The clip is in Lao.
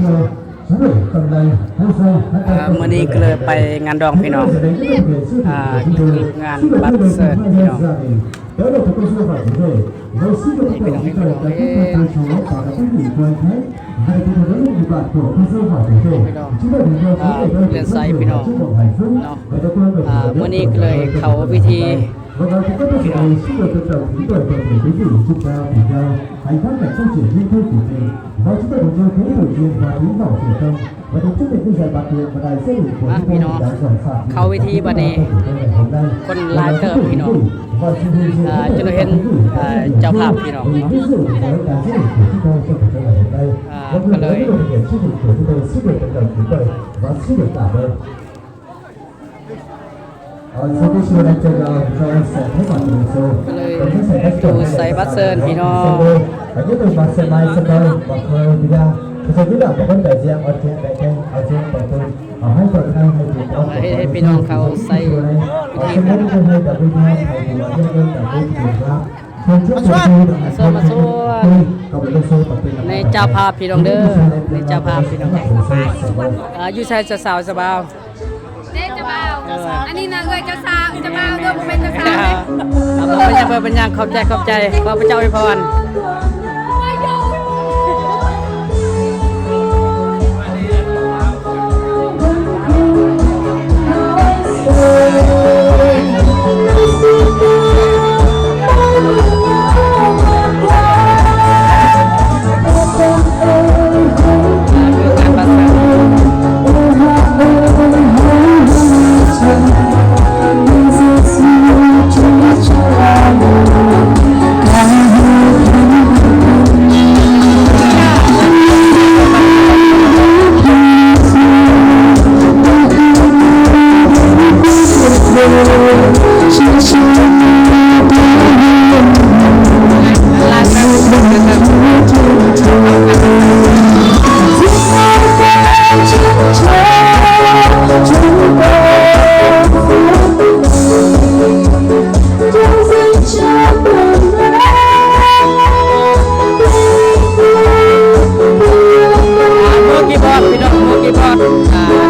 ອ່າ ມື້ນີ້ກໍເລີຍໄປງານດອງພີ່ນ້ອງ ອ່າ ຄືງານບັດເຊີນພີ່ນ້ອງ ນີ້ພີ່ນ້ອງ ພີ່ນ້ອງເອີຍ ພີ່ນ້ອງ ອ່າ ເລື່ອນໄຊພີ່ນ້ອງເນາະ ອ່າ ມື້ນີ້ກໍເລີຍເຂົ້າພິທີ ພີ່ນ້ອງ ມາພີ່ນ້ອງ ເຂົ້າພິທີບັດນີ້ ຄົນຫຼາຍເຕີບພີ່ນ້ອງ ອ່າ ຈະໄດ້ເຫັນ ອ່າ ເຈົ້າພາບພີ່ນ້ອງເນາະ ອ່າ ກໍເລີຍ ກໍເລີຍຢູ່ໃສ່ບັດເຊີນພີ່ນ້ອງ ໃຫ້ພີ່ນ້ອງເຂົ້າໃສ່ ມາຊວນ ມາຊວນ ໃນເຈົ້າພາບພີ່ນ້ອງເດີ ໃນເຈົ້າພາບພີ່ນ້ອງ ອ່າ ຢູ່ໃສສາວໆ ສາວບ່າວ? ເດ້ເຈົ້າບ່າວ ເອີ ອັນນີ້ນະເອື້ອຍເຈົ້າສາວ ເຈົ້າບ່າວເດີ ບໍ່ແມ່ນເຈົ້າສາວເດ້. ເອົາ ບໍ່ເປັນຫຍັງ ບໍ່ເປັນຫຍັງ ຂອບໃຈ ຂອບໃຈ ຂໍພະເຈົ້າອວຍພອນ. ອ່າ ມືຄີບອດ ພີ່ນ້ອງ ມືຄີບອດ ອ່າ